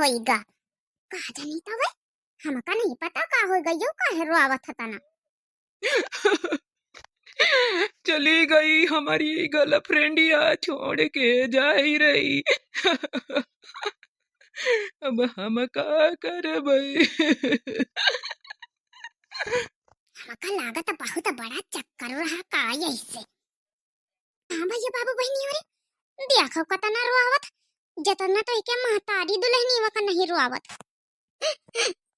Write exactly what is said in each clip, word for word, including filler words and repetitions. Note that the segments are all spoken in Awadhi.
गई गा। का जानी तवे, हमका नहीं पता का हो गई, काहे रोआवत हतना। चली गई हमारी गर्लफ्रेंडिया, छोड़ के जाई रही। अब हम का करबै? हमका लागत बहुत बड़ा चक्कर रहा का ऐसे। हाँ भैया बाबू बहिनी हो रे, देखो कतना रोआवत, जतना तो एके महतारी दुल्हनी वका नहीं रोआवत।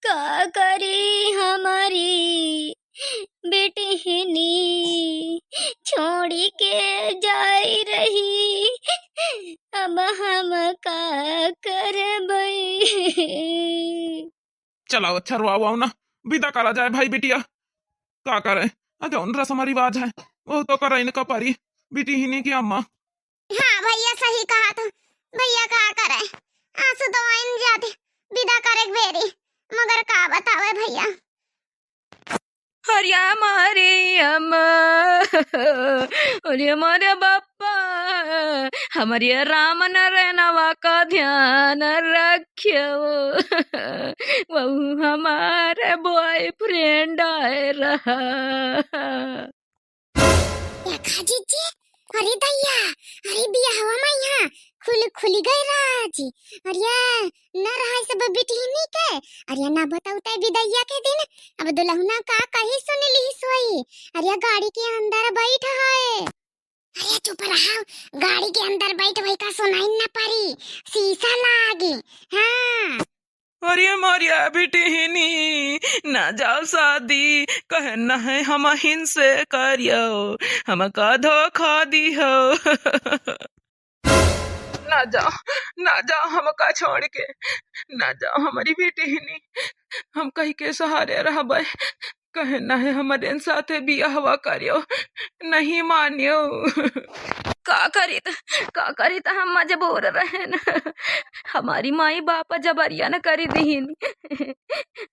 का करी हमारी बेटिहनी छोड़ी के जाई रही, अब हम का करबै? चलाओ, अच्छा, रोआओ ना, विदा करा जाए भाई बिटिया। का करे, आ जौन रस्म रिवाज है, वो तो करे इनका परी, बिटिहनी की अम्मा। हाँ भैया, सही कहा तू। भैया का करे, आंसू तो आइन जाते, विदा करे के बेरी, मगर का बतावे भैया। अरे हमारे अम्मा, अरे हमारे बापा, हमारे राम नरनवा का ध्यान रखियो, वहू हमारे बॉयफ्रेंड आए रहा। देखा जीजी, अरे दैया, अरे बियाहवा मा यहाँ खुल, खुली गए राज। अरे न रहा सब बिटिहनी के, अरे ना बताऊ तै बिदैया के दिन, अब दुल्हना का कही सुन ली सोई। अरे गाड़ी के अंदर बैठ है। अरे चुप रहा, गाड़ी के अंदर बैठ वही का सुनाई न परी, शीशा लागी। हाँ। अरे मोरिया बिटिहनी, ना जाओ शादी, कहे नहीं हम हिंसे करियो, हमका धोखा दिहो। ना जाओ, ना जाओ हमका छोड़ के, ना जाओ हमारी बिटिहनी, हम कही के सहारे रहबे। कहे नाहीं हमरे साथे बियाहवा करियो, नहीं मानियो। का करी त, का करी त हम मजबूर रहेन। हमारी माई बाप जबरिया न करी दीन।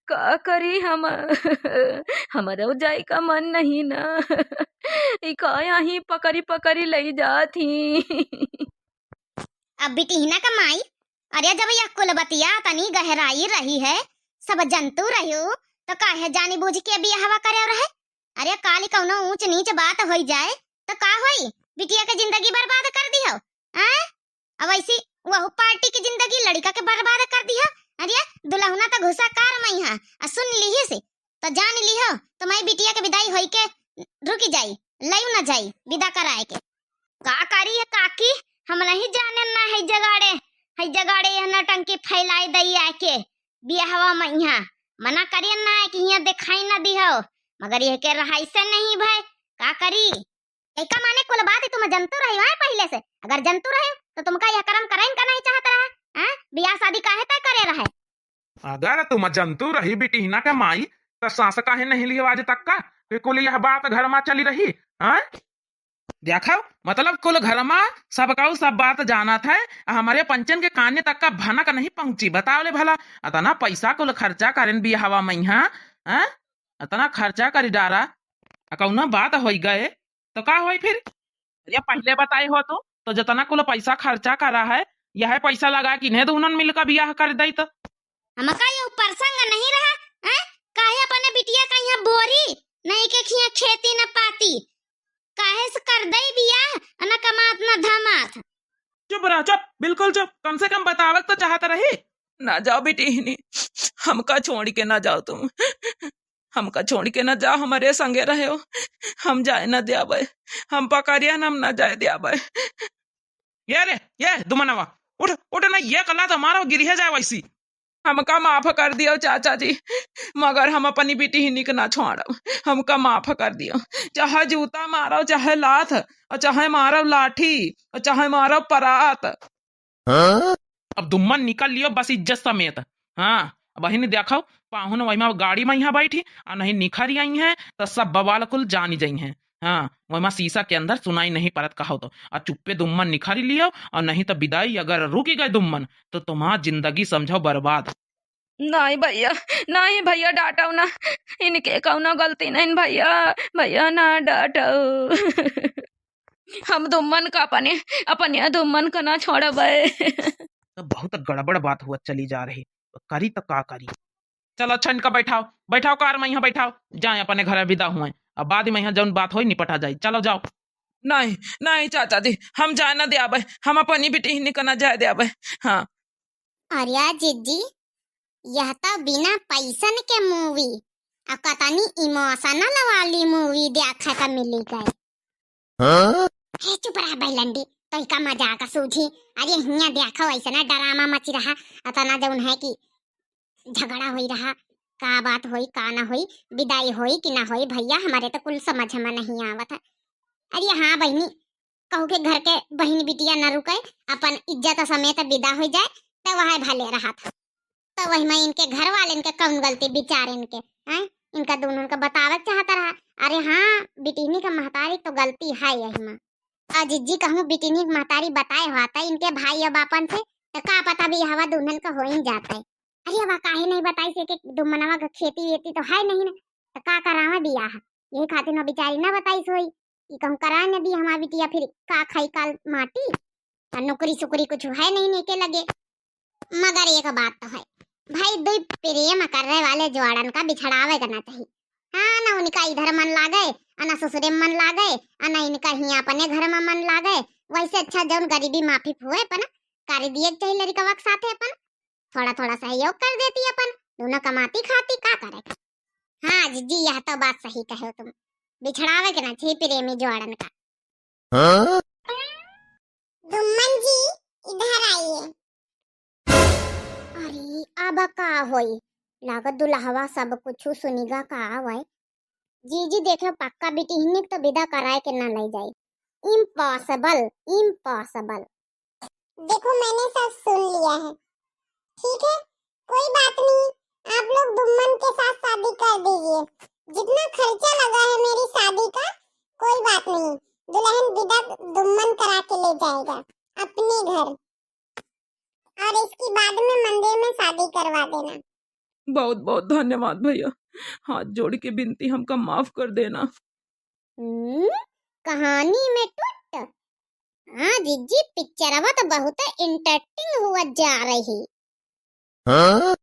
का करी हम, हमरो जाए का मन नहीं ना। ई का यहीं पकड़ी पकड़ी लई जात ही। अब बिटिहना का माई, अरे जब यह कुल बतिया तनी गहराई रही है, सब जंतु रह्यो, तो काहे जानी बूझ के बियाहवा करे रहे? अरे काली कौनो ऊंच नीच बात होई जाए, तो का होई? बिटिया के जिंदगी बर्बाद कर दिहो, हैं? अब ऐसी वहू पार्टी की जिंदगी लड़का के बर्बाद कर दिहो। अरे दुल्हना तो घुसा कार मई है, आ सुन लिहिस, तो जान लिहो, तुम्हारी बिटिया के विदाई होई के रुकी जाई, लयू ना जाई विदा कराए के। का करी है काकी, हम नहीं जाने ना है जगाड़े, है जगाड़े यह नौटंकी फैलाई दई आके बियाहवा में यहाँ। मना करियन ना है कि यहाँ दिखाई ना दिहो, मगर यह के रहाई से नहीं भय, का करी? एका माने कुल बात तुम जनतु रही हो पहले से, अगर जनतु रहे तो तुमका यह कर्म करइन का नहीं चाहत रहा, हैं? बियाह शादी काहे तय करे रहे? अगर तुम जंतु रही बिटिहना के माई, त सांस काहे नहीं लियो आज तक का? कि कुल यह बात घर मा चली रही, हैं? देखो, मतलब कुल घर मा सबका सब बात जानत है, आ हमरे पंचन के काने तक का भनक नहीं पहुंची। बताओ ले भला, अतना पैसा कुल खर्चा करेन बियाहवा में, हाँ? हैं? अतना खर्चा करी डारा, आ कौनो बात होई गए, तो का होई फिर? अरे पहले बताए हो तो, तो जतना कुल पैसा खर्चा करा है, यह पैसा लगा कि इन्हें दुहनन मिलकर बियाह कर दई तो। हमका ये प्रसंग नहीं रहा, हैं? काहे अपने बिटिया का यहाँ बोरी, नहीं के खिया खेती न पाती, काहे से कर दई बियाह, न कमात न धमात। चुप रह, चुप, बिल्कुल चुप। कम से कम बतावक तो चाहत रही। ना जाओ बिटिहनी, हमका छोड़ के ना जाओ तुम। हमका छोड़ के ना जाओ, हमरे संगे रहो। हम जाए ना द्याबे, हम पकड़िया ना, हम ना जाए द्याबे। ये रे, ये दुमनवा, उठ, उठ ना, ये कला तो मारो, गिरिया जाए वैसी। हमका माफ कर दियो चाचा जी, मगर हम अपनी बिटिहनी के ना छोड़ब। हमका माफ कर दियो, चाहे जूता मारो, चाहे लात, और चाहे मारो लाठी, और चाहे मारो परात। हाँ? अब दुम्मन निकल लियो बस इज्जत समेत। हाँ, अब बहिनी देखो, पाहुन वही मा गाड़ी मा यहाँ बैठी, आ नहीं निखरी आई हैं, तो सब बवाल कुल जानी जाई हैं। हाँ, वही मा शीशा के अंदर सुनाई नहीं परत कहो तो, आ चुप्पे दुम्मन निखरी लियो, और नहीं तो विदाई अगर रुकी गए दुम्मन, तो तुम्हार जिंदगी समझो बर्बाद। नहीं भैया, नहीं भैया, डांटो ना, इनके कौनो गलती नहीं भैया, भैया ना डांटो। हम दुम्मन का अपने, अपने दुम्मन का ना छोड़बे। तो बहुत गड़बड़ बात हुआ चली जा रही। करी तो का करी? चलो, अच्छा, इनका बैठाओ, बैठाओ कार में, यहाँ बैठाओ, जाए अपने घर विदा हुए। अब बाद में यहाँ जौन बात होई, निपटा जाई। चलो, जाओ। नहीं, नहीं चाचा जी, हम जाए ना द्याबे, हम अपनी बिटिहनी का ना जाए द्याबे। हाँ। अरे जिज्जी, यह तो बिना पैसन के मूवी, आ कतनी इमोशनल वाली मूवी देखे का मिली गए। हाँ? हे, चुप रह बैलंडी, तो का मजाक सूझी। अरे हियाँ देखो, ऐसा ना ड्रामा मच रहा, अतना जौन है कि झगड़ा होई रहा, का बात होई, का ना होई, विदाई होई कि ना होई, भैया, हमारे तो कुल समझ में नहीं आवत है। अरे हाँ बहिनी, कहू के घर के बहिन बिटिया न रुके, अपन इज्जत समेत विदा हो जाए, तो वह भले रहत। तो वही में इनके घर वाले इनके कौन गलती, बिचारे इनके, हैं? इनका दोनों का बतावे के चाहत रहा। अरे हाँ, बिटिनी का महतारी तो गलती है यही में। और जिज्जी कहूँ बिटिनी की महतारी बताए हुआ था इनके भाई और बापन से, तो का पता बियाहवा दुल्हन का हो ही जाता है। अरे अब काहे नहीं बताई से के दुमनवा का खेती वेती तो है नहीं ना, तो का करावा बियाह? यही खातिर वो बिचारी ना बताई सोई कि कहूँ करा न दी हमार बिटिया, फिर का खाई काल माटी, और नौकरी सुकरी कुछ है नहीं, नहीं के लगे। मगर एक बात तो है भाई, दुई प्रेम करे वाले जोड़न का बिछड़ावे के ना चाहिए। हाँ, ना उनका इधर मन लागे, आ ना ससुरे में मन लागे, आ ना इनका हियाँ अपने घर में मन लागे। वैसे अच्छा जौन गरीबी माफी हुए अपन कर दिए के चाहिए लड़कवा के साथे अपन, थोड़ा थोड़ा सहयोग कर देती अपन, दोनों कमाती खाती, का करे। हाँ जिज्जी, यह तो बात सही कहे हो तुम, बिछड़ावे के ना चाहिए प्रेमी जोड़न का। हाँ? दुम्मन जी, इधर आइए। अरे, अब का होई? लागत दुल्हवा सब कुछ सुनिगा का होई? जी, जी, देखो, पक्का बिटिहनी तो विदा कराए के ना ले जाई। Impossible, impossible। देखो, मैंने सब सुन लिया है, ठीक है, कोई बात नहीं, आप लोग दुम्मन के साथ शादी कर दीजिए। जितना खर्चा लगा है मेरी शादी का, कोई बात नहीं, दुल्हन विदा दुम्मन करा के ले जाएगा अपने घर, और इसकी बाद में मंदिर में शादी करवा देना। बहुत बहुत धन्यवाद भैया, हाथ जोड़ के विनती, हमका माफ कर देना। हम्म, कहानी में twist। हाँ जिज्जी, पिक्चरवा तो बहुत interesting हुआ जा रही। हाँ?